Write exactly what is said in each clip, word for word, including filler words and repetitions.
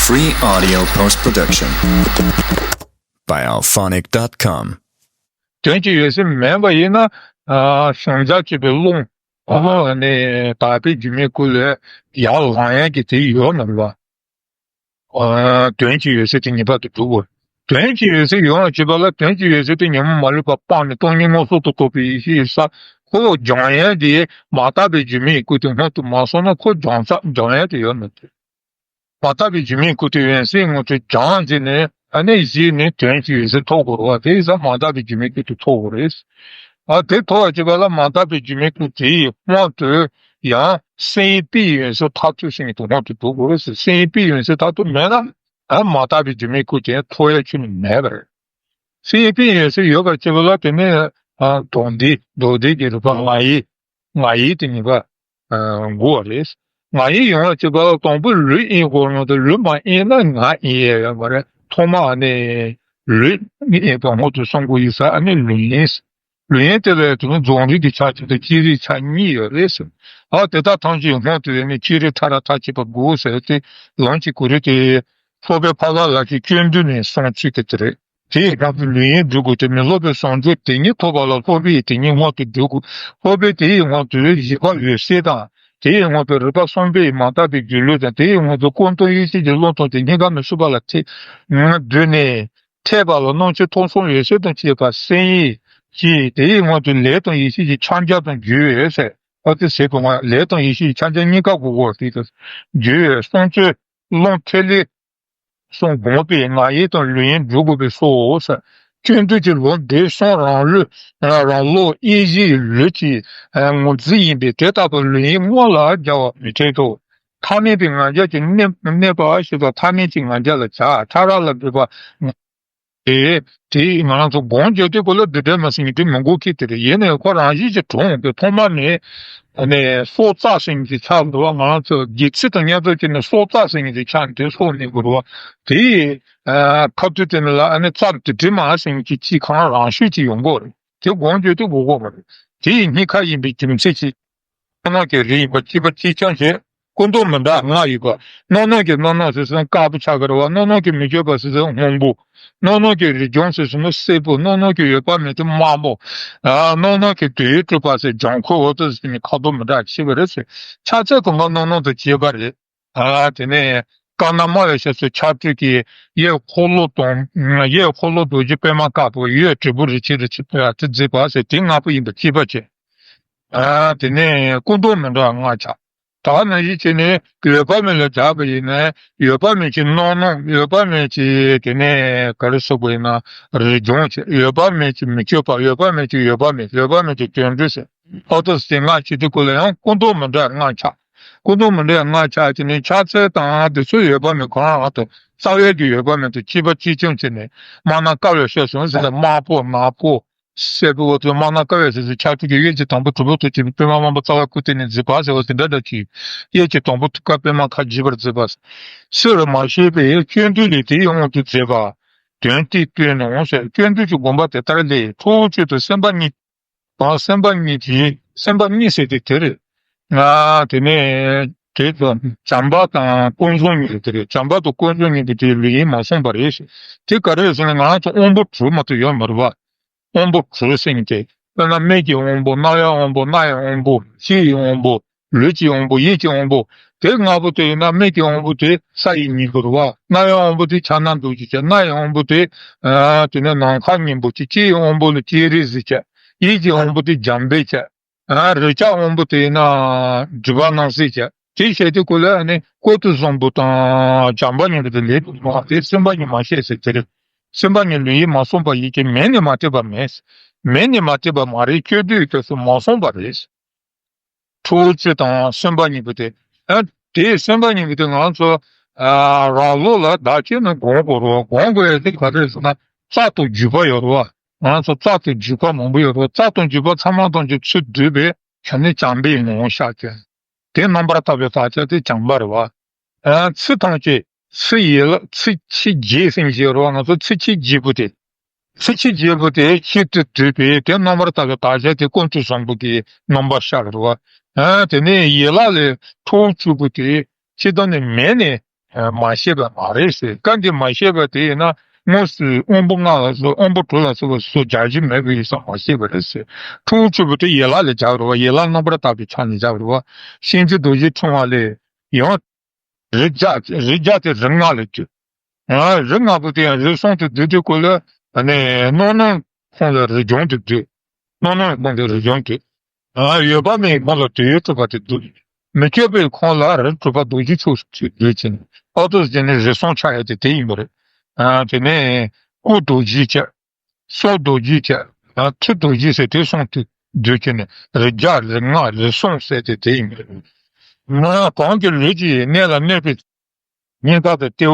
Free audio post production by alphonic dot com. དོན་གྱི་ཡོད་ཚད་མེད་པ་ཡིན་ན། ཨ། བྱང་ཆུབ་ཅེས་པའི་ཀློང་། ཨ་ནི་དག་པའི་སྒྱུ་མའི་སྐུ་ལས་ཡར་ལངས་ཡག་གི་དེ་ཡོད་མ་རེད་པ། ཨ། དོན་གྱི་ཡོད་ཚད་དེ་ངེས་པར་དུ་འགྲུབ་དགོས། དོན་གྱི་ཡོད་ཚད་ཡོང་བ་བྱེད་པ་ལ། དོན་གྱི་ཡོད་ཚད་དེ་ཉོན་མོངས་མ་ལུས་པ་སྤངས་ནས་སྟོང་ཉིད་མངོན་སུམ་དུ་རྟོགས་པའི་ཡེ་ཤེས་ཡིན་ས། ཁོ་སྦྱང་ཡག་དེ་མ་དག་པའི་སྒྱུ་མའི་སྐུ་དེ་སྔོན་དུ་མ་སོང་ན། ཁོ་སྦྱང་ས་སྦྱང་ཡག་དེ་ཡོད་མ་རེད། མ་དག་པའི་སྒྱུ་མའི་སྐུ་དེ་ཡོད་ཚད་སྔོན་དུ་སྦྱངས་བྱས་ནས། ཨ་ནི་གཞི་ནས་དོན་གྱི་ཡོད་ཚད་ཐོབ་དགོས་རེད་པ། དེ་ཡིན་ཙང་མ་དག་པའི་སྒྱུ་མའི་སྐུ་དེ་ཐོབ་དགོས་རེད། ཨ། དེ་ཐོབ་པར་བྱེད་པ་ལ་མ་དག་པའི་སྒྱུ་མའི་སྐུ་དེ་ཡི་དབང་དུ་ཡང་སེམས་དཔའི་ཡོད་ཚད་མཐར་ཐུག་ཟེར་མཁན་དེ་དབང་དུ་འགྲོ་དགོས་རེད་ཟེར། སེམས་དཔའི་ཡོད་ཚད་མཐར་ཐུག་མེད་ན། ཨ། མ་དག་པའི་སྒྱུ་མའི་སྐུ་དེ་ཐོབ་ཡག་ཁྱོན་ནས་མེད་པ་རེད། སེམས་དཔའི་ཡོད་ཚད་ཡོད་པར་བྱེད་པ་ལ། དེ་ནས། ཨ། དོན་དེ་མདོ་སྡེ་གི་རིགས་པ་ང་ཡི། ང་ཡི་དེ་ངེས་པར། ཨ། དགོས་པ་རེད། ང་ཡི་ཡོང་བར་བྱེད་པ་ལ་དང་པོ་ལུས་དབྱིངས་དགོས་ནོ་དང་། ལུས་མ་དབྱིངས་ན་ང་དབྱིངས་ཡོད་མ་རེད། ཐོག་མ་ཨ་ནི་ལུས་དབྱིངས་དང་སྔོན་དུ་སོང་དགོས་ཡིན་ས། ཨ་ནི་ལུས་དབྱིངས། ལུས་དབྱིངས་དེ་ལ་དེ་ནི་རྫོགས་རིམ་གྱི་ཆ་གཅིག་དང་སྤྱི་རིམ་ཆ་གཉིས་ཡོད་རེད་ཟེར། ཨ། དེ་དག་ཐམས་ཅད་སྔོན་དུ་ཡོད་ནས་སྤྱི་རིམ་མཐར་མཐར་ཕྱིན་པ་དགོས་ཟེར་ཏེ། ལམ་གྱི་གོ་རིམ་དེ་སློབ་དཔོན་ཕ་བོ་ལ་ཤཱཀྱ་སྐྱེས་བུ་ནས་གསུངས་ཚུལ་དེ་དེ་རེད། དེ་ཡི་སྐབས་སུ་ལུས་དབྱིངས་སྒྲུབ་དགོས་ཏེ། མི་སློབ་པའི་བྱང་ཆུབ་དེ་ཉིད་ཐོབ་པ་ལ་སློབ་པའི་དེ་ཉིད་སྔོན་དུ་སྒྲུབ་དགོས། སློབ་པའི་དེ་ཡི་སྔོན་དུ་བཞི་པ་འོད་གསལ་དང་། དེ་ཡི་སྔོན་དུ་རིག་པ་གསུམ་པའི་མ་དག་པའི་སྒྱུ་ལུས་དང་། དེ་ཡི་སྔོན་དུ་ཀུན་རྟོག་ཡེ་ཤེས་ཀྱི་བློ་དང་དེ་གཉིས་ཀ་མི་ཚུགས་པ་ལ་ཐེ། བསྡུས་ནས། ཐེག་པ་ལ་སྣང་མཆེད་ཐོབ་གསུམ་འོད་གསལ་དང་བཅས་པ་སེམས་ཡིད་ཀྱི། དེ་ཡི་སྔོན་དུ་ལས་དང་ཡེ་ཤེས་ཀྱི་ཕྱག་རྒྱ་དང་རྒྱུ་འོད་ཟེར། ཨ། དེ་ཟེར་དུས་ང་ལས་དང་ཡེ་ཤེས་ཀྱི་ཕྱག་རྒྱ་གཉིས་ཀ་དགོས་དགོས་ཟེར་དུས། རྒྱུ་འོད་གསུང་ཆོས་ཀློང་ཐིག་ལེ་གསུམ་བསྒོམས་པས་ང་ཡི་དང་ལུས་དབྱིངས་སྒྲུབ་དགོས་པས་སོ་ཟེར། སྐྱེ་འགྲོ་གྱི་ལུས་འདི་གསུམ་རང་ལུས། རང་ལུས་དབྱེ་གཞིའི་ལུས་ཀྱི་ངོས་འཛིན་ཡིན་པས། དེ་ལྟ་བུའི་ལུས་དབྱིངས་དངོས་ལ་སྦྱར་བ་མི་འཐད་དོ། ཐ་མལ་པའི་ང་རྒྱལ་གྱིས་གནས་གནས་པ་ཞེས་པ་ཐ་མལ་གྱི་ང་རྒྱལ་ལ་བྱ། ཕྲ་རགས་ལ་འདུས་པ། དེ་དེ་ང་རང་ཚོ་སྒོམ་བརྒྱབ་དུས་སྐབས་ལ་རྡུལ་བྲལ་མ་ཟིན་གྱི་དེ་མི་དགོས་ཀྱི་དེ་རེད། ཡིན་ནའི་ཁོ་རང་བཞིན་གྱིས་གྲུབ་འོང་གི། ཐོག་མ་ནས་ནས་སྲོག་རྩ་ཟེར་མཁན་གྱི་ཆ་འདུག་བ། ང་རང་ཚོ་སྒལ་ཚིགས་དང་མཉམ་དུ་བྱས་ནས་སྲོག་རྩ་ཟེར་མཁན་གྱི་ཆ་དེ་སྲོག་གནས་དགོས་རེད་བ། དེ་ཡི་ཁ་ཐུག་དེ་ནས་ལ་ཨ་ནི་རྩ་རྡུལ་བྲལ་མ་ཟིན་གྱི་ཅིག་གང་རང་ཤུགས་ཀྱིས་ཡོང་གི་རེད། དེ་སྒོམ་བརྒྱབ་དུས་དགོས་ཀྱི་མ་རེད། དེ་ཡི་སྙིང་ཁ་ཡིན་པའི་རྒྱུ་མཚན་གྱིས། རྣོ་སྣང་གི་རིགས་ཡིན་པ་གཅིག་པ་གཅིག་རྐྱང་བྱས། ཀུན་རྟོག་མི་འདྲ་ལྔ་ཡོད་པ། རྣོ་སྣང་གི་རྣོ་སྣང་ཟེར་ཙང་དཀར་པོ་ཆགས་ཀྱི་རེད་བ། རྣོ་སྣང་གི་མི་བསྐྱོད་པ་ཟེར་ཙང་སྔོན་པོ། རྣོ་སྣང་གི་རིག་འབྱུང་ཟེར་ཙང་སེར་པོ། རྣོ་སྣང་གི་འོད་དཔག་མེད་དེ་དམར་པོ། ཨ། རྣོ་སྣང་གི་དུས་གྲུབ་པ་ཟེར་ལྗང་ཁུ། འོ་དེ་ཟེར་ནས་ཁ་དོག་མི་འདྲ་ཕྱེ་བ་རེད་ཟེར། ཕྱག་འཚལ་གང་ག་རྣོ་སྣང་དང་བཅས་པ་རེད། ཨ། དེ་ནས་དཀར་ནག་དམར་བའི་ཕྱོགས་སུ་ཆགས་བྲལ་གྱི་གཡས་འཁོར་ལོ་དང་། གཡས་འཁོར་ལོ་རྡོ་རྗེ་པད་མ་དཀར་པོ། གཡོན་དྲིལ་བུ་རིན་ཆེན་རིན་ཆེན་དེ་མཛེས་པ་ཟེར། དེ་ལྔ་པོ་ཡིན་པ་གཅིག་པ་བྱས། ཨ། དེ་ནས་ཀུན་རྟོག་མི་འདྲ་ལྔ་ཆགས། ད་ནང་བཞིན་བྱས་ནས་འོད་དཔག་མེད་ལ་སྦྱར་བ་ཡིན་ན། འོད་དཔག་མེད་ཀྱི་རྣོ་སྣང་། འོད་དཔག་མེད་ཀྱི་དེ་ནས་ག་རེ་ཟེར་དགོས་ཡིན་ན་རིག་འབྱུང་བྱས། འོད་དཔག་མེད་ཀྱི་མི་བསྐྱོད་པ། འོད་དཔག་མེད་ཀྱི་འོད་དཔག་མེད། འོད་དཔག་མེད་ཀྱི་སྐྱེ་འགྲོ་ཟེར། ཨོ་ཏོ་སི་ལྔ་བྱེད་དུས་སྐབས་ལ་ཡང་ཀུན་རྟོག་མི་འདྲ་ལྔ་ཆགས། ཀུན་རྟོག་མི་འདྲ་ལྔ་ཆགས་བྱས་ནས་ཕྱག་འཚལ་དང་དེ་ཚོའི་འོད་དཔག་མེད་ཁོ་རང་རང་དང་རྩ་བའི་གི་འོད་དཔག་མེད་དང་གཅིག་པ་གཅིག་རྐྱང་བྱས་ནས། དམར་ནག་དཀར་བའི་ཕྱོགས་སུ་ཟེར་ན་དམར་པོ་ནག་པོ་སེར་པོ། འོ་དེ་དམར་ནག་དཀར་བའི་ཕྱོགས་སུ་ཆགས་བྲལ་གྱི་གཡས་ཀྱི་དང་པོ་གྲུ་བོ་ཐོད་ཅན་པདྨ་དམར་པོ་རྩ་བ་སྐུ་སྟེང་ནས་མཛེས་པ་ཟེར་བ་དེ་འདྲ་འདྲ་ཅིག། གཡས་ཀྱི་དང་པོ་ཐུགས་ཀར་པདྨ་ཁ་བརྗིད་པར་མཛེས་པ། སུ་རུ་མ་ཤེས་པའི་སྐྱོན་འདུལ་ལས་དེའི་དབང་དུ་མཛད་པ། དོན་དེ་སྟོན་ནོ་ཟེར། སྐྱོན་འདུལ་གྱི་དགོངས་པ་དེ་ལྟར་ལས། ཁྲོ་བོ་སྤྱོད་དང་སེམས་དཔའ་གཉིས། དང་སེམས་དཔའ་གཉིས་ཀྱིས། སེམས་དཔའ་གཉིས་ཟེར་དེ་དེ་རེད། ང་དེ་ནས་དེ་ཚོ་བྱམས་པ་དང་ཀུན་བཟང་གཉིས་ཀྱི་དེ་རེད། བྱམས་པ་དང་ཀུན་བཟང་གཉིས་ཀྱི་དེ་ལུས་དབྱིངས་མ་སོང་བ་རེད། དེ་ག་རེ་ཟེར་ན་ང་རང་ཚོ་དབང་པོ་དྲུག་མ་གཏོགས་ཡོད་མ་རེད་བ། དབང་པོ་དྲུག་ཟེར་མཁན་དེ། དཔེར་ན་མིག་གི་དབང་པོ། རྣ་བའི་དབང་པོ། སྣ་ཡི་དབང་པོ། ལྕེ་ཡི་དབང་པོ། ལུས་ཀྱི་དབང་པོ། ཡིད་ཀྱི་དབང་པོ། དེ་ལྔ་པོ་དེ་ཡིན་ན། མིག་གི་དབང་པོ་དེ་ས་ཡི་སྙིང་པོ་རེད་བ། རྣ་བའི་དབང་པོ་དེ་ཕྱག་ན་རྡོ་རྗེ་བྱས། སྣ་ཡི་དབང་པོ་དེ་ཨ་དེ་ནས་ནམ་མཁའི་སྙིང་པོ་བྱས། ལྕེ་ཡི་དབང་པོ་ལ་སྤྱན་རས་གཟིགས་བྱས། ཡིད་ཀྱི་དབང་པོ་དེ་འཇམ་དཔལ་བྱས། ཨ་རེག་བྱའི་དབང་པོ་དེ་ཡིན་ན་སྒྲིབ་པ་སྣང་སྲིད་བྱས། དེ་བཤད་དུས་སྐབས་ལ་ཨ་ནི་ཀུན་ཏུ་བཟང་པོ་དང་བྱམས་པ་གཉིས་ཀྱི་དེ་ལས་དུ་མ་དེ་སེམས་དཔའ་གཉིས་མ་བཤད་ཟེར་དེ་རེད། སེམས་དཔའ་གཉིས་ལུས་དབྱིངས་མ་སོང་བ་ཡིན་གྱི། མེད་ནས་མ་དེ་བ་མེད། མེད་ནས་མ་དེ་བ་མ་རེད། སྐྱེ་དུས་སྐབས་སུ་མ་སོང་བ་རེད། ཁྲོ་བོ་སྤྱོད་དང་སེམས་དཔའ་གཉིས་པོ་དེ། ཨ་དེ་སེམས་དཔའ་གཉིས་པོ་དེ་ང་ཚོ་ཨ་རང་བློ་ལ་བདག་གཅིག་ནས་སྒོམ་དགོས་རེད་བ། སྒོམ་དགོས་ཡ་དེ་ག་རེ་ཟེར་ན་རྩ་དང་འཇུག་པ་ཡོད་རེད་བ། ང་ཚོ་རྩ་དང་འཇུག་པ་མང་པོ་ཡོད་རེད་བ། རྩ་དང་འཇུག་པ་ཚང་མ་དང་གི་ཚུལ་བསྡུས་པའི་ཁྱོད་ནི་བྱམས་པའི་ངོ་བོ་ཤར་བྱས། དེ་རྣམ་པར་དག་པའི་དག་ཆ་དེ་བྱམས་པ་རེད་བ། ཨ་ཚིག་ཐམས་ཅད་ཚིག་ཡན་ལག་ཚིག་ཕྱི་རྒྱས་ཟེར་མཁན་ཞིག་ཡོད་རེད་བ། ང་ཚོ་ཚིག་ཕྱི་རྒྱས་པོ་དེ། ཚིག་ཕྱི་རྒྱས་པོ་དེ་ཆེད་དུ་བསྡུས་པའི་དེ་རྣམ་པར་དག་པའི་དག་ཆ་དེ་ཀུན་ཏུ་བཟང་པོ་གི་རྣམ་པ་ཤར་རེད་བ། ཨ་དེ་ནས་ཡན་ལག་ལས་ཁྲོ་བོ་བཅུ་པོ་དེ་སྤྱིར་བཏང་ནས་མེད་ནས་ མ་བཤད་པ་མ་རེད་ཟེར། བཀའ་འདི་མ་བཤད་པ་དེ་ཡིན་ན་དངོས་སུ་དབོན་པོ་ལྔ་ལ་སོགས་དབོན་པོ་དྲུག་ལ་སོགས་པ་སུ་རྒྱག་རྒྱུ་མེད་པ་ཡིན་ཙང་མ་བཤད་པ་རེད་ཟེར། ཁྲོ་བོ་བཅུ་པོ་དེ་ཡན་ལག་ལ་རྒྱག་རེད་བ། ཡན་ལག་རྣམ་པར་དག་པའི་ཆ་ནས་རྒྱག་རེད་བ། ཤིང་རྗེ་རྡོ་རྗེ་ཕྲེང་བ་ལས་ཡང་རིགས་བརྒྱ་རིགས་བརྒྱ་དེ་རིགས་ལྔ་ལ་འགྱུར། ཨ། རིགས་ལྔ་པོ་དེ་ཡང་རིགས་གསུམ་དུ་བསྡུས་དུས་སྐོར་ལ་ནི་རྣོ་རྣོན་ཁོངས་ལ་རིགས་བྱུང་དུ་བསྡུས། རྣོ་རྣོན་ཁོངས་ལ་རིགས་བྱུང་དུ། ཨ། ཡོད་པ་མེད་ཁོངས་ལ་དུས་ཡུན་གྲུབ་པ་དེ་བསྡུས། མི་བསྐྱོད་པའི་ཁོངས་ལ་རིགས་གྲུབ་པ་རྡོ་རྗེ་ཕྱོགས་སུ་བསྡུས་ཕྱིན། ཨོ་ཏོ་ཟེར་ནི་རིགས་གསུམ་ཆགས་ཡ་དེ་དེ་ཡིན་པ་རེད། ཨ། དེ་ནས་སྐུ་རྡོ་རྗེ་བྱས། སྲོག་རྡོ་རྗེ་བྱས། ཨ། ཐུགས་རྡོ་རྗེ་ཟེར་དེ་གསུམ་དུ་བསྡུས་ཕྱིན་ནས་རིགས་བརྒྱ་རིགས་ལྔ་རིགས་གསུམ་ཟེར་དེ་དེ་ཡིན་པ་རེད། ང་གང་གི་ལུས་ཀྱི་གནས་ལ་གནས་པའི་སྙིང་ག་དང་ལྟེ་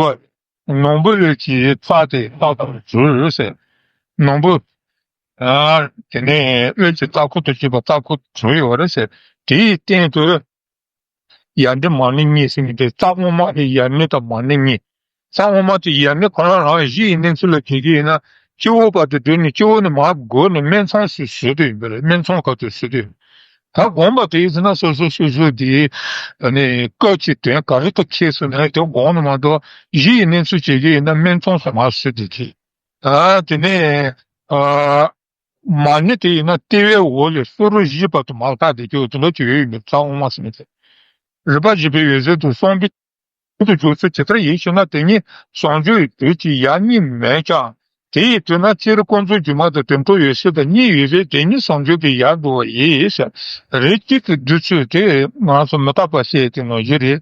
བ། ནོར་བུ་ལུས་ཀྱི་ཚ་དེ་རྟག་ཏུ་གྲོལ་ཟེར། ནོར་བུ། ཨ། དེ་ནས་དབུས་ཀྱི་རྩ་འཁོར་དུ་བྱེད་པ་རྩ་འཁོར་གྲོལ་ཡོད་རེད་ཟེར། དེའི་སྟེང་དུ་ཡར་འདྲེན་མར་འདྲེན་གཉིས་ཟེར་མཁན་དེ། རྩ་དབུ་མ་དེ་ཡར་འདྲེན་དང་མར་འདྲེན་གཉིས། རྩ་དབུ་མ་དེ་ཡར་འདྲེན་གང་ལ་རང་གཞི་ཡི་གནས་ཚུལ་ལ་བྱེད་ཀྱི་ཡིན་ན། སྤྱི་བོ་བར་དུ་བསྒྲིལ་ནས་སྤྱི་བོ་ནས་མར་བགོས་ནས་སྨད་འཚོང་ཞིག་བཟོས་ཏེ་ཡིན་པ་རེད། སྨད་འཚོང་ག་ཚོད་བཟོས་ཏེ་ཡིན། ད་དགོངས་པ་དེ་ཡིན་ཟེར་ན་སོ་སོ་སོ་སོ་དེ་ནས་སྐབས་ཀྱི་དོན་ག་རེ་ཐུག་ཁེལ་སོང་ན་དེ་དགོངས་ནས་མ་གཏོགས། གཞི་ཡི་གནས་ཚུལ་བྱེད་ཀྱི་ཡིན་ན་སྨད་འཚོང་ཞིག་མར་བཟོས་ཏེ་བྱེད། ཨ། དེ་ནས། ཨ། མར་འདྲེན་དེ་ཡིན་ན་ལྟེ་བའི་འོག་ལས་སོ་རུ་བཞི་བར་དུ་མར་ལྷག་བསྡད་རྒྱུ་དེ་འདྲ་ཅིག་ཡོད་ཡིན་པས། རྩ་དབུ་མ་ཟེར་མཁན་དེ། རིམ་པ་བཞི་པའི་འོད་ཟེར་དུ་གསུངས་པའི་དུ་འཇུག་ཚུལ་ཇི་ལྟར་ཡིན་ཞུ་ན། དེ་ཉིད་བྱང་ཆུབ་ཀྱི་དུས་ཀྱི་ཡང་སྙིང་མེད་ཀྱང་། དེ་ཡི་དུས་ན་སྤྱིར་ཀུན་རྫོབ་སྒྱུ་མ་དང་དོན་གྲུབ་འོད་གསལ་དང་གཉིས་ཡོད་པས། དེ་ཉིད་བྱང་ཆུབ་ཀྱི་ཡང་འགྲོ་བ་ཡིན། རིགས་གཅིག་ཏུ་བསྡུས་ཚུལ་དེ་ང་ཚོ་མི་རྟག་པ་བཤད་དེ་ནང་བཞིན་རེད།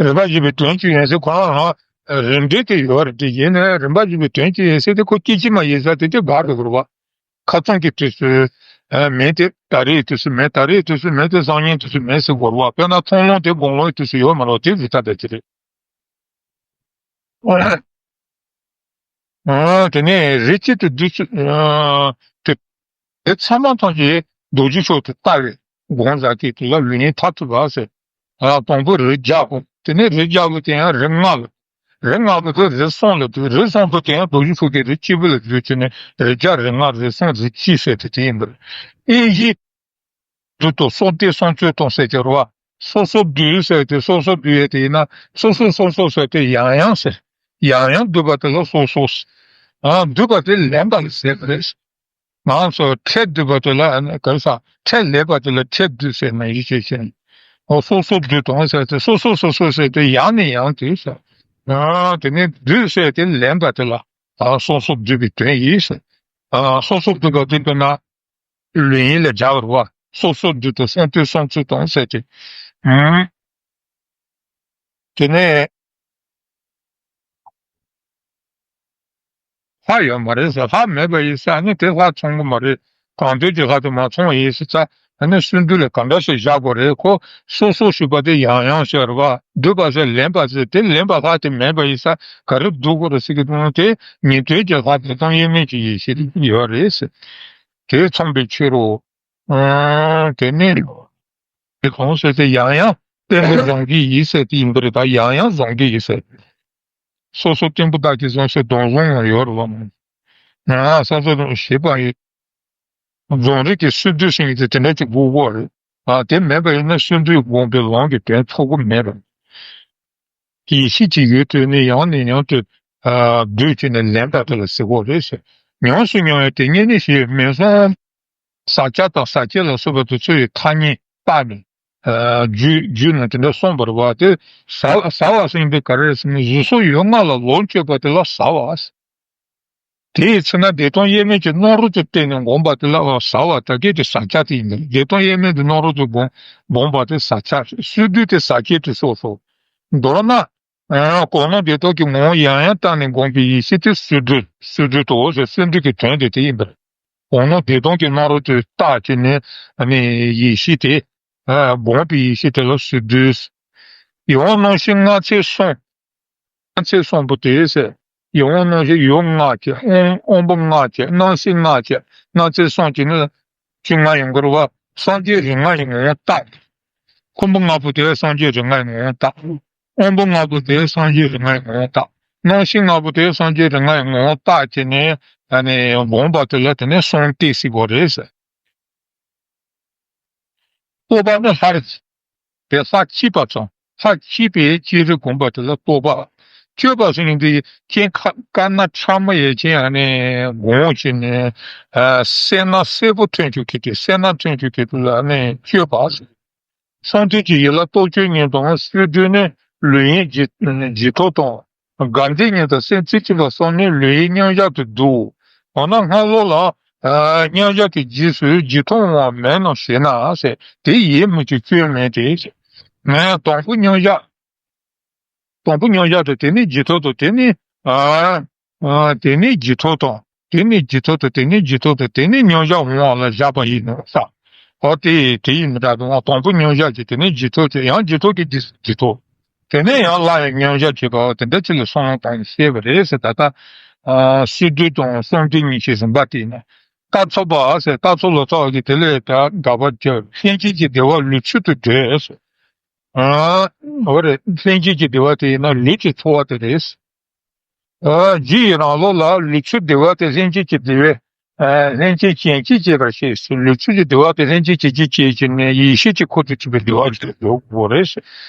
རིམ་པ་བཞི་པའི་དོན་གཅིག་ཡིན་ཟེར་ཁོ་རང་རང་རིམ་འགྲེལ་དེ་ཡོད་རེད། དེ་ཡིན་ནའི་རིམ་པ་བཞི་པའི་དོན་གཅིག་ཡིན་ཟེར་དེ་ཁོ་སྐད་ཅིག་མ་ཡིན་ས་དེ་དེ་དགག་དགོས་རེད་བ། ཁ་སང་གི་དུས་སུ་མེད་དེ་ད་རེས་དུས་སུ་མེད། ད་རེས་དུས་སུ་མེད་དེ་སང་ཉིན་དུས་སུ་མེད་ཟེར་དགོས་རེད་བ། དཔེར་ན་མཐོང་ལམ་དེ་དགོང་ལམ་དུས་སུ་ཡོད་མ་རེད་བ། དེ་རིགས་ད་ལྟ་དེ་རེད། ཨ། དེ་ནས་རིགས་གཅིག་ཏུ་བསྡུས་ཚུལ། ཨ། དེ། དེ་ཚང་མ་ཐམས་ཅད་རྡོ་རྗེ་ཕྱོགས་སུ་ལྟ་བའི་སྒོམ་བཟའ་སྐད་དེ་ལ་ལུས་གཉིས་མཐར་ཐུག་པ་ཟེར། ཨ། དང་པོ་རིགས་བརྒྱ་པོ། དེ་ནས་རིགས་བརྒྱ་པོ་དེ་ཡང་རིགས་ལྔ་ལ། རིགས་ལྔ་པོ་དེ་རིགས་གསུམ་ལ་བསྡུས། རིགས་གསུམ་པོ་དེ་ཡང་རྡོ་རྗེ་ཕྱོགས་ཀྱི་རིགས་གཅིག་པུ་ལ་བསྡུས་བྱས་ནས་རིགས་བརྒྱ་རིགས་ལྔ་རིགས་གསུམ་རིགས་གཅིག་ཟེར་དེ་དེ་ཡིན་པ་རེད། དབྱེ་གཞི། བསྡུ་དང་གསུམ་སྟེ་གསུམ་བཅུ་དང་ཟེར་གྱི་རེད་བ། སོ་སོ་བསྡུས་ཟེར་དེ་སོ་སོ་བསྡུས་ཡས་དེ་ཡིན་ན་སོ་སོ་སོ་སོ་ཟེར་དེ་ཡང་ཡང་ཟེར། ཡང་ཡང་བསྡུས་པ་དེ་ལ་སོ་སོ་ཟེར། ཨ། བསྡུས་པ་དེ་ལེན་པ་ལ་ཟེར་གི་རེད། ང་ཚོ་ཕྲད་བསྡུས་པ་དེ་ལ་ཨ་ནི་ག་རེ་ཟ། ཕྲད་ལེན་པ་དེ་ལ་ཕྲད་བསྡུས་ཟེར་ན་ཡིད་ཆེས་བྱེད། ཨོ། སོ་སོ་བསྡུས་དང་ཟེར་དེ་སོ་སོ་སོ་སོ་ཟེར་དེ་ཡང་ནས་ཡང་དེ་ཟེར། ཨ། དེ་ནས་བསྡུས་ཟེར་དེ་ལེན་པ་དེ་ལ། ཨ། སོ་སོ་བསྡུས་པའི་དོན་ཡིན་ཟེར། ཨ། སོ་སོ་བསྡུས་པ་དེ་དཔེར་ན། ལུས་ཡིན་ལ་སྦྱར་བ། སོ་སོ་བསྡུས་དང་གསུམ་སྟེ་གསུམ་བཅུ་དང་ཟེར་ཏེ། ཨང་། དེ་ནས་ལྷ་ཡོད་མ་རེད་ཟེར། ལྷ་མེད་པ་ཡིན་ཟེར་ནི་དེ་ལྷ་མཚུངས་ཀྱི་མ་རེད། གང་འདོད་ཀྱི་ལྷ་དེ་མ་མཚུངས་པ་ཡིན་ཟེར་ཙང་། ཨ་ནི་སོ་བསྡུས་ལ་ག་འདྲ་ཞིག་བཞག་དགོས་རེད། ཁོ་སོ་སོ་ཞུས་པ་དེ་ཡང་ཡང་ཟེར་བ། བསྡུས་པ་ཟེར་ལེན་པ་ཟེར། དེ་ལེན་པ་ལྷ་དེ་མེད་པ་ཡིན་ཙང་ག་རེ་བསྡུ་དགོས་རེད་ཟེར་གྱི་འདུག་ན། དེ་ཉིད་དོན་གྱི་ལྷ་དེ་དང་དབྱེར་མེད་ཀྱི་ཡེ་ཤེས་ཡོད་རེད་ཟེར། དེས་མཚོན་པའི་ཕྱིར་རོ། ཨང་། དེ་ནི། དེ་གང་ཟེར་ཏེ་ཡང་ཡང་བརྟན་པོ་བཟང་གི་ཡིན་ཟེར་ཏེ་ཡིན་པ་རེད། ད་ཡང་ཡང་བཟང་གི་ཡིན་ཟེར། སོ་སོ་བརྟན་པོ་བདག་གིས་བཟུང་ཟེར་དོན་བཟུང་ཡང་ཡོད་རེད་བ། ང་སོ་སོ་དང་ཞེས་པ་ཡིན། རྫོང་རིགས་ཀྱི་སོ་བསྡུས་ཟེར་མཁན་དེ་དེ་འདྲ་ཅིག་དགོས་ཀྱི་རེད། ཨ། དེ་མེད་པ་ཡིན་ན་སོ་བསྡུས་སྒོམ་པའི་ལམ་གྱི་དོན་ཐོབ་ཀྱི་མེད་པ། ཡེ་ཤེས་ཀྱི་ཡུལ་དེ་ནི་ཡང་ནས་ཡང་དུ། ཨ། བསྡུས་བྱས་ནས་ལེན་པ་དེ་ལ་ཟེར་གྱི་རེད་ཟེར། ཉམས་སུ་མྱོང་བའི་དེ་ཉིད་ནི་ཞེས་མིང་གསུམ། ཟག་བཅས་དང་ཟག་བཅས་ལ་སོགས་པ་དེ་ཚོ་ཡི་ཐ་སྙད་བཏགས་ནས། ཨ། རྒྱུད་རྒྱུད་ནང་དེ་འདྲ་གསུངས་པ་རེད་བ། དེ་ཟ་ཟ་བ་ཟེར་མཁན་དེ་ག་རེ་ཟེར་ན། གཟུགས་སོགས་ཡུལ་ལྔ་ལ་ལོངས་སྤྱོད་པ་དེ་ལ་ཟ་བ། དེའི་ཚེ་ན་བདེ་སྟོང་དབྱེར་མེད་ཀྱི་སྣང་རུང་དུ་བལྟས་ནས་བསྒོམས་པ་དེ་ལ་ཟ་བ་ད་གིན་དེ་ཟག་བཅས་དེ་ཡིན་པས། བདེ་སྟོང་དབྱེར་མེད་ཀྱི་སྣང་རུང་དུ་བསྒོམས་བསྒོམས་པ་དེ་ཟག་བཅས། སོ་བསྡུས་དེ་ཟག་བཅས་དུ་སོགས་སོ། མདོར་ན། ཨ། གོ་ནོར་བདེ་སྟོང་གི་ངོ་བོ་ཡང་ཡང་བལྟས་ནས་བསྒོམས་པའི་ཡེ་ཤེས་དེ་སོ་བསྡུས། སོ་བསྡུས་དོ་ཟེར། སོ་བསྡུས་ཀྱི་དོན་དེ་དེ་ཡིན་པས། གོ་ནོར་བདེ་སྟོང་གི་སྣང་རུང་དུ་བལྟས་བྱས་ནས་ནི་ཡེ་ཤེས་དེ། ཨ། བསྒོམས་པའི་ཡེ་ཤེས་དེ་ལ་སོ་བསྡུས། ཡིད་དབང་རྣམ་ཤེས་ལྔ་ཚེ་གསུམ། ལྔ་ཚེ་གསུམ་པོ་དེ་ཟེར། ཡིད་དབང་རྣམ་ཤེས་ཡུལ་ལྔ་བྱས། དབང་དབང་པོ་ལྔ་བྱས། རྣམ་ཤེས་ལྔ་བྱས། ལྔ་ཚེ་གསུམ་བྱས་ནི་བཅོ་ལྔ་ཡོང་གི་རེད་བ། སངས་རྒྱས་རིགས་ལྔ་ཡི་ངོ་བོ་བལྟས། འཁོར་འབུམ་ལྔ་པོ་དེ་སངས་རྒྱས་རིགས་ལྔ་ཡི་ངོ་བོ་བལྟས། དབང་པོ་ལྔ་པོ་དེ་སངས་རྒྱས་རིགས་ལྔ་ཡི་ངོ་བོ་བལྟས། རྣམ་ཤེས་ལྔ་པོ་དེ་སངས་རྒྱས་རིགས་ལྔ་ཡི་ངོ་བོ་བལྟས་བྱས་ནས། ཨ་ནི་བསྒོམས་པ་དེ་ལ་དེ་ནས་གསུམ་སྟེ་ཟེར་གྱི་རེད་ཟེར། རྟོགས་པ་ནི་ལྷར། དེ་ལྷ་གཅིག་པ་ཙམ། ལྷ་མཁྱེན་པས་ཅི་རིགས་བསྒོམ་པ་དེ་ལ་རྟོག་པ། སྤྱོད་པ་ཟེར་མཁན་དེ་སྤྱན་ཁ་དཀར་ནག་ཁྲ་མོ་ཡོད་ཅིང་ཨ་ནི་གོང་བཞིན་ནས་ཨ་སེར་སྣ་སེར་པོ་ཐོན་བཅུག་མཁན་དེ། སེར་སྣ་ཐོན་བཅུག་མཁན་དེ་ལ་ནི་སྤྱོད་པ། བསམ་གཏན་གྱི་ཡུལ་ལ་རྟོག་དཔྱོད་གཉིས་དང་། བསོད་བདེ་ནི་ལུས་ཡིན་བགྱིད་བགྱིད་ཐབས་དང་། དགའ་བདེ་གཉིས་དང་སེམས་རྩེ་གཅིག་པ་སོགས་ནི་ལུས་ཡིན་མཉམ་བཞག་ཏུ་འདུག་འོ་ན་སྔ་ལོགས་ལ་ཨ་མཉམ་བཞག་གི་རྗེས་སུ་བགྱིད་ཐབས་ཡང་མེད་ནམ་ཞེ་ན་ཟེར། དེ་ཡིད་མི་བྱེད་སྤྱོད་མེད་དེ། ངས་དང་པོ་མཉམ་བཞག་དང་པོ་མཉམ་བཞག་དང་། དེ་ནས་བགྱིད་ཐབས་དང་། དེ་ནས་ཨ་ཨ་དེ་ནས་བགྱིད་ཐབས་དང་། དེ་ནས་བགྱིད་ཐབས་དང་། དེ་ནས་བགྱིད་ཐབས་དང་། དེ་ནས་མཉམ་བཞག་འོང་བ་ལ་བཞག་པ་ཡིན་ནོ་ས། འོ་དེ་དེ་ཡིན་མི་འདྲ་དང་། དང་པོ་མཉམ་བཞག་བྱས། དེ་ནས་བགྱིད་ཐབས་བྱས། ཡང་བགྱིད་ཐབས་ཀྱི་རྗེས་སུ་བགྱིད་ཐབས། དེ་ནས་ཡང་སླར་ཡང་མཉམ་བཞག་བྱེད་པ། འོ་དེ་འདྲ་ཅིག་ལ་གསུམ་བཏང་ནས་བཤད་པ་རེད་ཟེར། ད་ལྟ་ཨ་བསོད་བདེ་དང་བསམ་གཏན་གཉིས་ཀྱི་རིམ་པ་དེ་ཡིན་ན། ཀ་ཚོགས་པ་ཟེར། ཀ་ཚོགས་ལ་སོགས་ཀྱིས་དེ་ལས་ད་དགག་པ་བརྒྱབ། ལྷན་སྐྱེས་ཀྱི་བདེ་བ་ལུས་ཚུལ་དུ་འདོད་ཟེར། ཨ་འོ་རེད། ལྷན་སྐྱེས་ཀྱི་བདེ་བ་དེ་ཡིན་ན་ལུས་ཀྱི་ཚོར་བ་དེ་རེད། ཨ་རྒྱུ་ཡི་རང་ལུགས་ལ་ལུས་ཚུལ་བདེ་བ་དེ་ལྷན་སྐྱེས་ཀྱི་བདེ་བས་ཨ་ལྷན་སྐྱེས་རྐྱེན་གྱིས་སྐྱེད་པར་བྱེད། ལུས་ཚུལ་གྱི་བདེ་བ་དེ་ལྷན་སྐྱེས་རྐྱེན་གྱིས་སྐྱེད་ཀྱི་ནས་ཡེ་ཤེས་ཀྱི་འཁོར་དུ་གྱུར་པའི་བདེ་བ་ཞིག་ཏུ་འགྲོ་དགོས་རེད།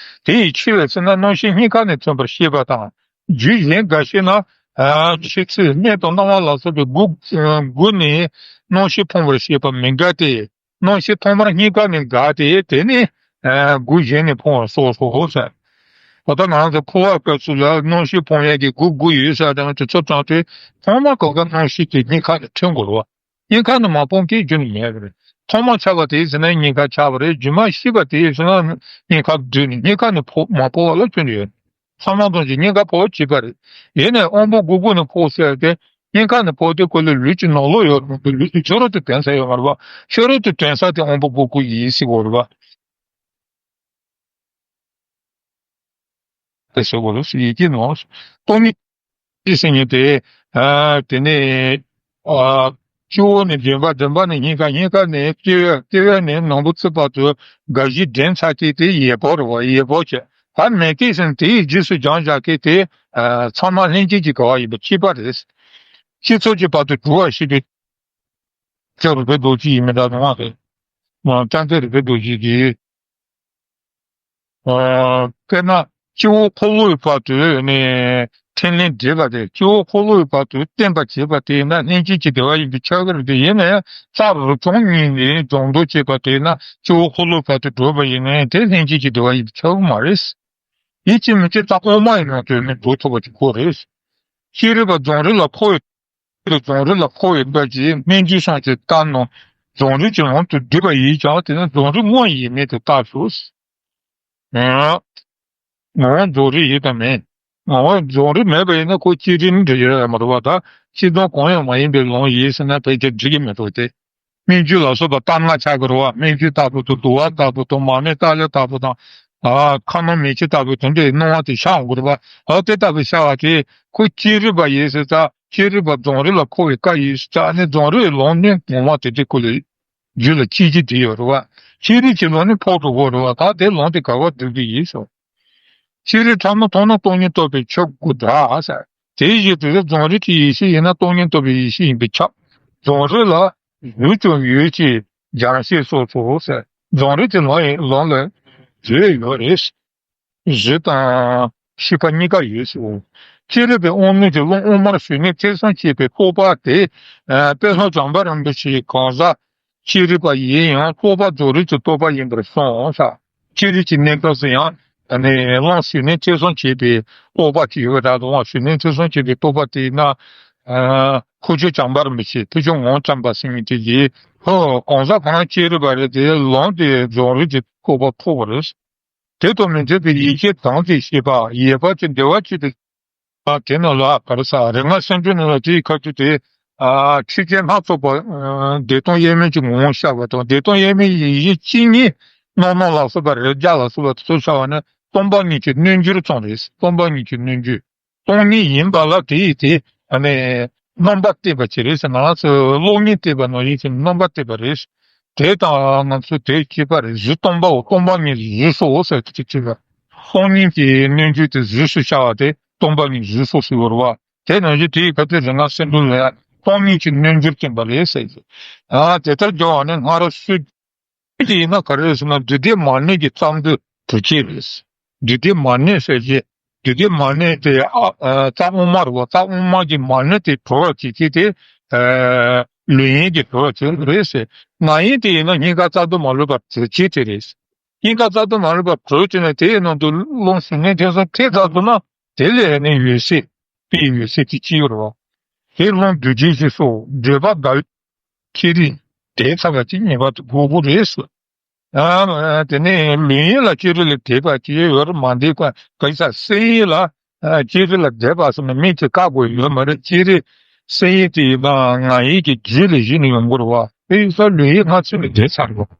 དེ་ཡི་ཕྱིར་ཟེར་ན་རྣམ་ཤེས་སྙིང་ཁ་ནས་ཐོན་པར་བཤད་པ་དང་། རྒྱུ་གཞན་འགའ་ཤས་ན་ཨ་ཕྱི་ཚུལ་གནས་དང་སྣང་བ་ལ་སོགས་པའི་དགུ་དགུ་ནས་རྣམ་ཤེས་ཕུང་བར་བཤད་པ་མི་འགལ་ཏེ། རྣམ་ཤེས་ཐོག་མར་སྙིང་ཁ་ནས་འགགས་ཏེ། དེ་ནས་ཨ་དགུ་གཞན་ནས་ཕུང་བ་སོགས་སོ་ཟེར། ད་ལྟ་ང་རང་ཚོ་འཁོར་བ་སྐབས་སུ་ལ་རྣམ་ཤེས་ཕུང་ཡས་ཀྱི་དགུ་དགུ་ཡོད་ས་དང་དེ་ཚོ་དྲངས་ཏེ། ཐོག་མར་གོ་སྐབས་རྣམ་ཤེས་དེ་སྙིང་ཁ་ནས་ཐོན་དགོས་རེད་བ། སྙིང་ཁ་ནས་མ་ཕུང་མཁན་རྒྱུན་ནས་མེད་པ་རེད། ཐོག་མར་ཆགས་པ་དེ་ཡིན་ཟེར་ན་སྙིང་ཁར་ཆགས་པ་རེད། རྗེས་མ་ཤི་བ་དེ་ཡིན་ཟེར་ན་སྙིང་ཁར་བསྡུས་ནས་སྙིང་ཁ་ནས་ཕོ་མ་ཕོ་བ་ལ་སྐྱོན་ཡོད། ཚང་མ་ཙམ་གྱིས་སྙིང་ཁ་ཕོ་བ་བྱེད་པ་རེད། ཡིན་ནའི་དབང་པོ་དགུ་དགུ་ནས་ཕོ་ཟེར་ཏེ། སྙིང་ཁ་ནས་ཕོ་དེ་ཁོ་ལ་ལུས་ཀྱི་ནང་ལོགས་ཡོད་རུང་དུ་ལུས་ཀྱི་ཕྱི་རོལ་དུ་ཐོན་ས་ཡོད་མ་རེད་པ། ཕྱི་རོལ་དུ་ཐོན་ས་དེ་དབང་པོ་དགུ་དགུ་ཡིན་ཟེར་དགོས་རེད་པ། དེ་ཟེར་དགོས་རེད། ཡིད་ཀྱི་ནང་སྟོང་ཉིད་ཀྱི་སེམས་ཉིད་དེ། ཨ་དེ་ནས་ཨ་སྤྱི་བོ་ནས་མགྲིན་པ། མགྲིན་པ་ནས་སྙིང་ག། སྙིང་ག་ནས་ལྟེ་བ། ལྟེ་བ་ནས་ནོར་བུ་རྩིབས་བར་དུ་དགའ་བཞིའི་གདན་ཚ་ཁྱེད་དེ་ཡས་བོ་རེད་བ། ཡས་བོ་བྱས། ད་མེད་ཀི་ཟེར་ན་དེའི་རྗེས་སུ་འབྲང་བཞག་ཁྱེད་དེ་ཨ་ཚང་མ་ལྷན་སྐྱེས་ཀྱི་དགའ་བ་ཡིན་པ་གཅིག་པ་རེད། སྤྱི་ཚོགས་ཀྱི་བར་དུ་གྲུབ་པར་བྱེད་པའི་ལྕགས་རིག་པའི་རྡོ་རྗེ་ཡིན་མིན་འདྲ་མི་འདྲ་རེད། ཨ་བསྟན་འཛིན་རིག་པའི་རྡོ་རྗེ་གིས། ཨ་དཔེར་ན་སྤྱི་བོ་འཁོར་ལོའི་བར་དུ་ནས་འཕྲིན་ལས་འདྲེས་པ་དེ། སྤྱི་བོ་འཁོར་ལོའི་བར་དུ་བརྟན་པར་བྱེད་པ་དེ་ཡིན་ན་ལྷན་སྐྱེས་ཀྱི་བདེ་བ་ཡིན་པས་ཁྱབ་ཀྱི་རེད་དེ། ཡིན་ན་ཡང་རྩ་རུ་ཐོང་གཉིས་ནས་སྦྱོང་བརྡར་བྱེད་པ་དེ་ཡིན་ན་སྤྱི་བོ་འཁོར་ལོའི་བར་དུ་བགྲོད་པ་ཡིན་ན་ཡང་དེ་ལྷན་སྐྱེས་ཀྱི་བདེ་བ་ཡིན་པས་ཁྱབ་ཀྱི་མ་རེད། ཡིད་ཀྱིས་མི་བྱེད་རྩ་དབུ་མ་ཡི་ནང་དུ་ནི་འགྲོ་ཐུབ་པ་ཅིག་དགོས་རེད། ཤེས་རིག་པ་རྫོང་རིག་ལ་འཁོར་བའི། རྫོང་རིག་ལ་འཁོར་བའི་བརྡ་ཀྱིས་སྨན་རྒྱུད་སོགས་ཀྱི་བརྡ་རྣམས་རྫོང་རིག་གི་ལུང་དུ་བསྡུས་པ་ཡིན་ཀྱང་། དེ་ནི་རྫོང་རིག་དངོས་ཡིན་མིན་དུ་བརྟག་ཞུ། ངོ་བོ་རྫོང་རིག་ཡིན་དང་མིན། ངོ་བོ་རྫོང་རིག་མེད་པ་ཡིན་ན་ཁོ་སྤྱིར་རིག་འདྲ་ཡོད་ཡ་མ་རེད་བ། ད་སྤྱིར་བཏང་གང་ཡང་མ་ཡིན་པའི་ལུང་ཡིན་ཟེར་ན་ཕལ་ཆེར་འགྲིག་གི་མི་འདུག་སྟེ། སྨན་རྒྱུད་ལ་སོགས་པ་བརྡ་སྣ་ཆགས་ཀྱི་རེད་བ། སྨན་རྒྱུད་ལྟ་བུ་དང་དུ་བ་ལྟ་བུ་དང་མར་མེ་ཏཱ་ལའི་ལྟ་བུ་དང་། ཨ་ཁ་སྣང་མིག་ཕྱེ་ལྟ་བུ་དེ་འདྲའི་སྣང་བ་དེ་ཤར་འོང་གི་རེད་བ། ཨ་དེ་ལྟ་བུ་ཤར་བ་དེ་ཁོ་སྤྱིར་རིག་པ་ཡིན་ཟེར་ཙང་། སྤྱིར་རིག་པ་རྫོང་རིག་ལ་འཁོར་བའི་བཀའ་ཡིན་ཟེར་ཙང་། ཨ་ནི་རྫོང་རིག་ལུང་ནི་ངོ་མ་དེ་དེ་ཁོ་ལ་རྒྱུད་ལ་སྐྱེ་གི་དེ་ཡོད་རེད་བ། སྤྱིར་རིག་གི་ལུང་ནི་ཕོག་འགྲོ་གི་རེད་བ། ད་དེ་ལུང་དེ་ག་བ་བསྡུ་གི་ཡིན་ཟེར། སྤྱིར་རིག་ཕྲ་མོ་མཐོང་ན་སྟོང་ཉིད་རྟོགས་པའི་ཆོས་དགུ་འདྲ་ཟེར། དེའི་གཞི་དེ་རྫོང་རིག་གི་ཡེ་ཤེས་ཡིན་ན་སྟོང་ཉིད་རྟོགས་པའི་ཡེ་ཤེས་ཡིན་པས་ཁྱབ། རྫོང་རིག་ལ་གཟུགས་ཀྱང་ཡོད་ཅེས་སྦྱང་ཤེས་སོགས་སོ་ཟེར། རྫོང་རིག་གི་ལུང་ཡི་ལུང་ལ་གཟུགས་ཡོད་རེད། གཟུགས་དང་ཤེས་པ་གཉིས་ཀ་ཡོད་ཟེར། སྤྱིར་རིག་པའི་དབང་མོས་ཀྱི་ཀློང་དབུ་མར་ཞུགས་ནས་ཐེ་ཚོམ་སྐྱེས་པའི་རྟོག་པ་དེ། ཨ་དཔེ་ལྷ་བྱམས་པ་རིན་པོ་ཆེའི་གང་ཟག་སྤྱིར་རིག་པ་ཡིན་ཡང་རྟོག་པ་རྫོང་རིག་གི་རྟོག་པ་ཡིན་པར་གསུངས་ས། སྤྱིར་རིག་གི་གནས་སྐབས་སུ་ཡང་ཨ་ནི་དབང་ཞུགས་ནས་ཐེ་ཚོམ་སྐྱེས་པའི་རྟོག་པ་ཅིག་ཡོད་པ་འདྲ། དབང་ཞུགས་ནས་ཐེ་ཚོམ་སྐྱེས་པའི་རྟོག་པ་དེ་ཡིན་ན། ཨ་ཁུ་བྱུག་བྱམས་པ་རིན་པོ་ཆེ། ཁུ་བྱུག་ངག་དབང་བྱམས་པ་ཟེར་མཁན་དེ་གིས། ཧོ་གང་ཟག་གང་རང་སྤྱིར་རིག་པ་རེད་དེ། ལུང་དེ་རྫོང་རིག་གི་རྟོགས་པ་ཐོབ་པ་རེད། དེ་དང་མི་འབྲལ་བའི་ཡིད་ཀྱི་དྭངས་ཏེ་ཤེས་པ། ཡེ་བ་གི་བདེ་བ་གཅིག་ཏུ། ཨ་དེ་ནང་ལ་ག་རེ་ཟེར། རིགས་ལྔ་སེམས་འགྲོས་ནང་ལ་དེའི་ཁ་ཐུག་དེ། ཨ་ཆོས་ཅན་སྣ་ཚོགས་པ། ཨ་བདེ་སྟོང་དབྱེར་མེད་ཀྱི་ངོ་བོ་ཤར་བ་དང་། བདེ་སྟོང་དབྱེར་མེད་ཡེ་ཤེས་གཅིག་ཉིད་རྣམ་སྣང་ལ་སོགས་པ་རིགས་བརྒྱ་ལ་སོགས་པ་དེ་ཚོ་ཤར་བ་ནི་སྟོང་པ་ཉིད་ཀྱི་རྣལ་འབྱོར་ཙམ་རེད། སྟོང་པ་ཉིད་ཀྱི་རྣལ་འབྱོར། སྟོང་ཉིད་ཡིན་པ་ལ་དེ་ཡི་དེ་ཨ་ནི་རྣམ་པར་བལྟས་པ་ཅིག་རེད་ཟེར། ང་རང་ཚོས་གློག་བརྙན་བལྟས་པ་ནང་བཞིན་གྱི་རྣམ་པར་བལྟས་པ་རེད། དེ་དང་ང་ཚོས་དེ་གཅིག་པ་རེད། གཟུགས་སྟོང་པའོ། སྟོང་པ་ཉིད་གཟུགས་སོ་ཟེར་དེ་གཅིག་པ། སྟོང་ཉིད་ཀྱི་རྣལ་འབྱོར་དེ་གཟུགས་སུ་ཤར་བ་དེ་སྟོང་པ་ཉིད་གཟུགས་སོ་ཟེར་བ་རེད་བ། དེ་ནང་བཞིན་དེ་ཡི་ཁ་ཐུག་རིགས་ལྔ་སེམས་འགྲོས་ལ་ཡང་སྟོང་ཉིད་ཀྱི་རྣལ་འབྱོར་བསྟན་པ་རེད་ཟེར་གྱི། ཨ་དེ་ལྟར་སྦྱོར་བ་ནི་སྔར་སྲོལ། དེ་ཡིན་ན་ག་རེ་རེད་ཟེར་ན། བདུད་སྡེ་མ་ནིང་གི་རྩ་མདོའི་དྲུག་ཅན་རེད། འདུས་སྡེ་མ་ནོད་ཟེར་གྱི། འདུས་སྡེ་མ་ནོད་དེ་ཨ་ཨ་རྩ་དབུ་མ་རེད་བ། རྩ་དབུ་མ་གི་མ་ནོད་དེ་གྲོལ་བར་བྱེད་ཀྱི་དེ་ཨ་ལུས་ཡིན་གྱི་གྲོལ་བར་བྱེད་རེད་ཟེར། ངག་ཡིན་དེ་ཡིན་ན་སྙིང་ག་རྩ་ལྟུང་མ་ལུས་པ་གྲོལ་བྱེད་དེ་རེད། སྙིང་ག་རྩ་ལྟུང་མ་ལུས་པ་གྲོལ་བྱས་ནས་དེའི་ནང་དུ་རླུང་གཞུང་ལྔའི་འཐེབས་སོ་ཐེབས་ཚར་སོང་ན་དེ་ལས་ནི་འོད་གསལ་དཔེའི་འོད་གསལ་དེ་སྐྱེ་ཡོད་རེད་བ། དེ་རླུང་འདུས་བྱས་ཞེས་སོགས་འདོད་པ་དགའ་བའི་ཅི་རིགས་དེ་ཚ་བ་ཅིག་ཉེས་པ་དུ་དགོས་པོ་རེད་ཟེར། ཨ་དེ་ནས་ལུས་ཡིན་ལ་ཅི་རིགས་ལ་དད་པ་ཅི་ཡོད་རེད་མ་འདི་ཀ་ག་ས་སེམས་ཡིན་ལ་ཅི་རིགས་ལ་དད་པ་སོགས་ནི་མིག་གིས་བཀག་དགོས་ཡོད་མ་རེད། ཅི་རིགས་སེམས་ཡིན་དེ་ཡིན་པ་ངག་ཡིན་གྱི་རྗེས་ལ་གཞི་ནས་ཡོང་དགོས་རེད་བ། དེ་ཡིན་ས་ལུས་ཡིན་ལྔ་ཚུན་ལ་དད་ཚར་དགོས།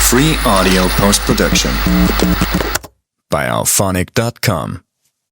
Free audio post production by alphonic dot com.